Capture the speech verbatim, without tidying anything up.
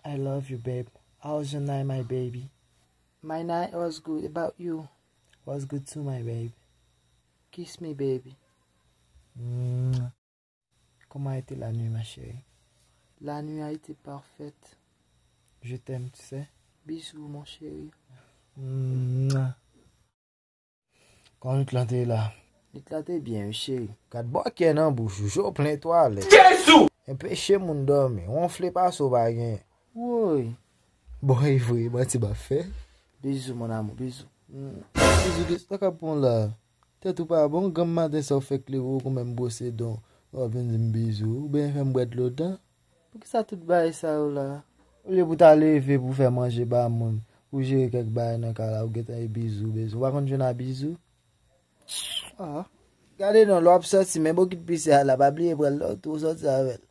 I love you, babe. How was your night, my baby? My night was good. About you? Was good too, my babe. Kiss me, baby. Mwah. Comment a été la nuit, ma chérie? La nuit a été parfaite. Je t'aime, tu sais. Bisous, mon chéri. Mwah. Kòman nwit lan te ye la? Nwit lan te byen, wi, cheri. Gad bòkyè nan bouch ou, je w plen twalèt. Jezi! Enpeche moun dòmi, wonfle pase w pa genyen. Woy! Bon, e vre, manti m ap fè. Bisous, mon amour, bisous. Mm. Bisous, kisa k ap pran w la? Tèt ou pa bon, granm maten sa w fèk leve, ou konn menm bwose dan w, w ap vin di m bizou, oubyen fè m bwè dlo dan? Poukisa tout bagay sa yo la? Olye pou w ta leve pou w fè manje ba moun, pou w jere kèk bagay nan kay la, ou gentan e bizou, bizou. Ou pa konn jwenn a bizou? Ah. Gade non, lè w ap sòti, men bokit pise a la, pa bliye pran l non, tou w sòti avè l.